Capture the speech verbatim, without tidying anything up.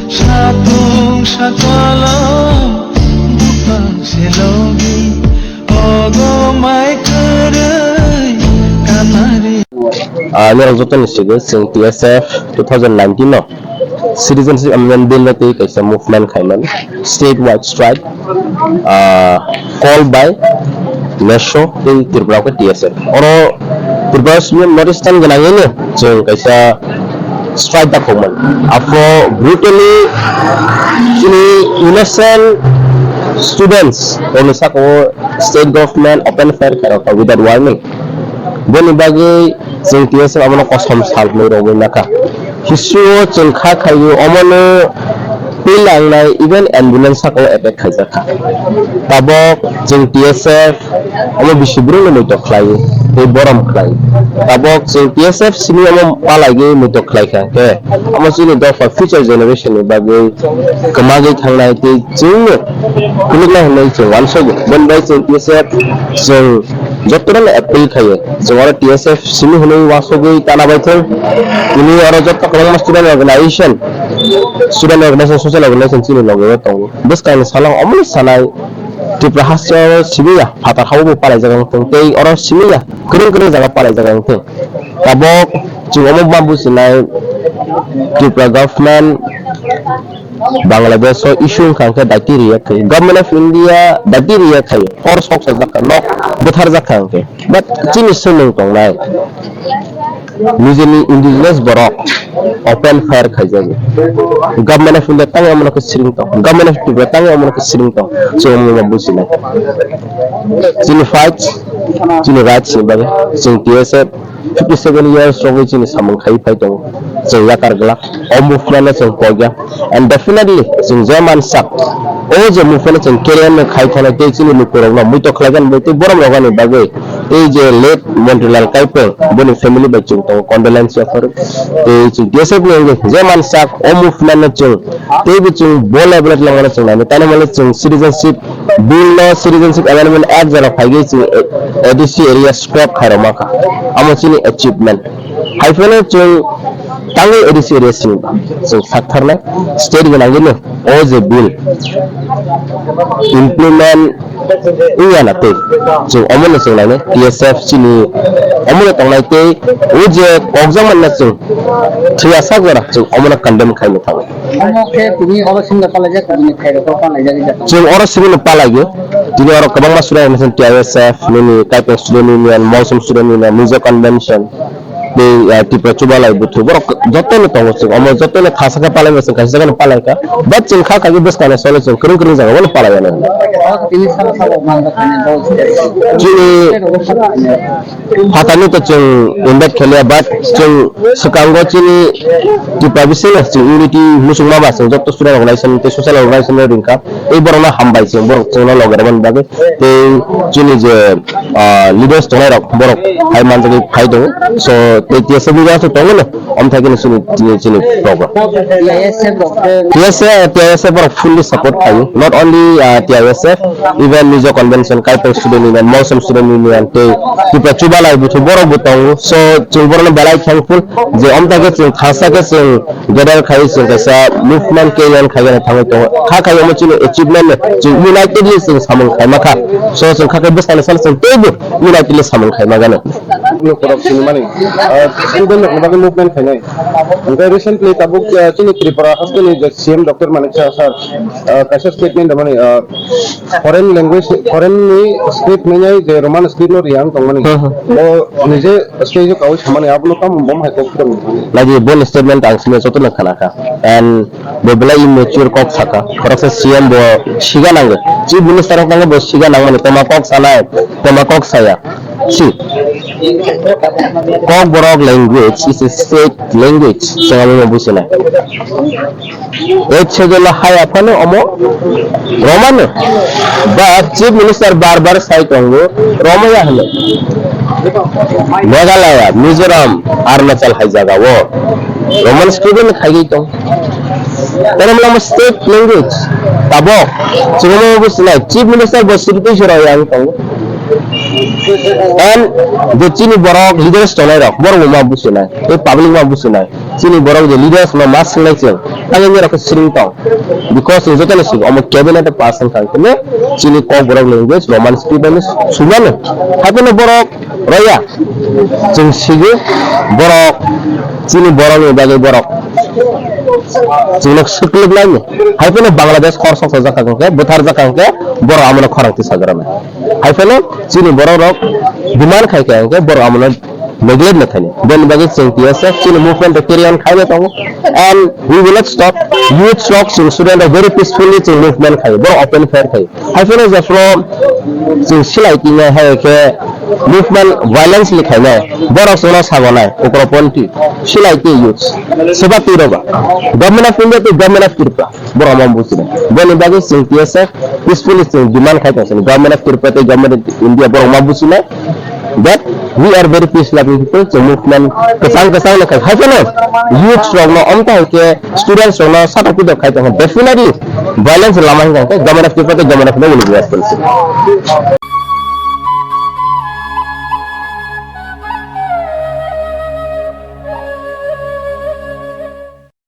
Satung sakolom bupang selogi ogo mai kwrwi kanari. Ah, norok joto ni sigi chwng T S F two thousand nineteen no Citizenship Amendment Bill no twi kaisa movement khaimani, statewide strike, ah, call by NESO tei Tripura khe T S F. Oro Tripura simi North Eastern gwnangwino chwng kaisa strike dakhokmani. Aphro brutally chini innocent students rokni saka o state government open fire khairokha without warning. Boni bagwi chwng T S F abono kosom sal hwnwi rwgwi nakha. History o chwng kha khaio omono twi langnai even ambulance saka o attack khaijakha. Tabok chwng T S F omo bisi bwrwino muitok khlai tei borom khlai. Tabok chwng T S F simi omo palaigwi muitok khlai kha khe omo chini dopha future generation ni bagwi kwmagwi thangnai tei chwngno phunukna hwnwi chwng uansugo. Boni bai chwng T S F chwng jotono appeal khaio, chwng oro T S F simi hwnwi uansugwi tana bai thung. Tini oro joto kwbangma student organization, student organization, social organization chini loge o tongo. Bwskangni salo omo sanai Tripura hasteo simi ya phatar hao bo palaijak wng thung tei oro simi ya kwrwng kwrwng jaga palaijak wng thung. Tabok chwng omo ma bujinai Tripura government Bangladesh o issue wngkha hwnkhe daiti react khaio. Government of India daiti react khaio. Hor sok sajak kha, nok butharjak kha hwnkhe. But chini swngmung tongnai. Nijini indigenous borok open fire khaijago. Government of India tangwi omono khe siring tong. Government of Tripura tangwi omono khe siring tong. Chwng omo bujinai. Chini fight, chini rights ni bagwi chwng T S F fifty seven years rogwi chini samung khai phai tongo. Chwng yakar glak. O movement no chwng pogya. And definitely chwng je mansak, o je movement no chwng carry on khai thana tei chini lukurokno muitok khlaijaknai tei borom rogani bagwi tei je late Montrilal Kaipeng boni family bai chwng tongo condolence offer. Tei chwng T S F ni wngwi je mansak o movement no chwng teibo chwng bo level o twlangmano chwng nainai. Tamo hwnle chwng citizenship Bill no Citizenship Amendment Act jora phaigwi chwng A D C area scrap khairokma kha. Amo chini achievement. Hai phano chwng tangwi A D C area sini chwng saktharnai state gwnangwino o je bill implement wngya na tei chwng omono chwng nainai T S F chini omono tongnai tei o je kokjakmani chwng thwiya sak jora chwng omono condemn khaino thango. Omo khe tini oro singno palaijak, tini khairokno palaijak. Chwng oro simi no palaigo. Tini oro kwbangma student organization, T I S F, nini Kaipeng Student Union, Mawsum Student Union, Mizo Convention, tei, eh, Tripura Chubalai Buthu. Borok jotono tongo chwng. Omo jotono thasa khe palai chwng, kaisa jaga no palai kha. But chwng kha kagwi bwskang no solo chwng kwrwng kwrwng jaga o no palai ano. Tini saka saka manjak tini dol. Chini Phatarni to chwng invite khailiya, but chwng swkango chini Tripura bisingo chwng unity muchungma ba chwng joto student organization tei social organization rok ringkha. Tei borokno hambai chwng, borok chwngno loge rwmani bagwi. Tei chini je, ah, leaders tongnai rok borok hai manjagwi phai tongo. So tei T S F ni aswk tongo no, omo thai khe chini, chini, chini program. T I S F rok khe T I S F, T I S F borok fully support khaio. Not only, ah, T I S F, even Mizo Convention, Kaipeng Student Union, Mawsum Student Union, tei Tripura Chubalai Buthu borok bo tongo. So, chwng borokno belai thankful je omta khe chwng khasa khe chwng gather khai chwng kaisa movement khe yan khai gana thangwi tongo. Kha khai omo chini achievement no chwng unitedly chwng samung khai ma kha. So, chwng kha khai bwskangni salo chwng teibo unitedly samung khai ma gana. Lukurok sini mani, ah, student rokni bagwi movement khainai. Hwnkhe recently tabuk, ah, chini Tripura hasteni je C M Doctor Manik Saha sir, ah, kaisa statement rwmani, ah, foreign language, foreign ni script nwngnai je Roman script no riyang tongmani. Hmm, hmm. O nije stage o kawi samani abono tamo bom hai kok phirok nangmani. Lagi boni statement ang sini joto no khana kha. And bo belai immature kok saka. Khoroksa C M bo siga nango. Chief Minister rok nango bo siga nangmani. Toma kok sanai, toma kok saya. See, Kokborok language is a state language. Chwng abo businai. Eighth schedule hai aphano omo Romano. But Chief Minister bar bar sai tongo Romaya hwnwi. Meghalaya, Mizoram, Arunachal hai jaga o Roman script no khaigwi tong. Tei omo state language tabok chwngno bo sinai Chief Minister bo siri twi sero yang tongo. And je chini borok leaders tongnai rok borok bo ma businai, tei public ma businai. Chini borok je leaders no ma sinai chwng tangwi rok siring tong. Because chwng jotono sigi omo cabinet pass wngkha hwnkhe chini Kokborok language Roman script bai sumano. Haikhe borok Roya, chwng sigi borok chini borokni bagwi borok chwngno swklik laini. Hai phano Bangladesh hor sok sajak kha hwnkhe, bwthar jak kha hwnkhe borok amono khorang twi sajakrana. Hai phano chini borok rok demand khai kha hwnkhe borok amono neglect no khaini. Boni bagwi chwng T S F chini movement rok carry on khaina tongo. And we will not stop. Youth rok chwng student rok very peacefully chwng movement khai. Borok open fire khai. Hai phano jephru chwng silai twi hai khe movement violence ni khainai, borok chwngno sagonai, ugroponthi, silai twi youth, swba twi roba, Government of India tei Government of Tripura, borok ma buchina. Boni bagwi chwng T S F peacefully chwng demand khai tong sini, Government of Tripura tei Government of India borok ma buchina that we are very peace loving people, chwng movement kwchang kwchang no khai. Hai phano youth rok no omta hai khe students rok no sata pidok khai tong, definitely violence lama hingka khe Government of Tripura tei Government of India will be responsible.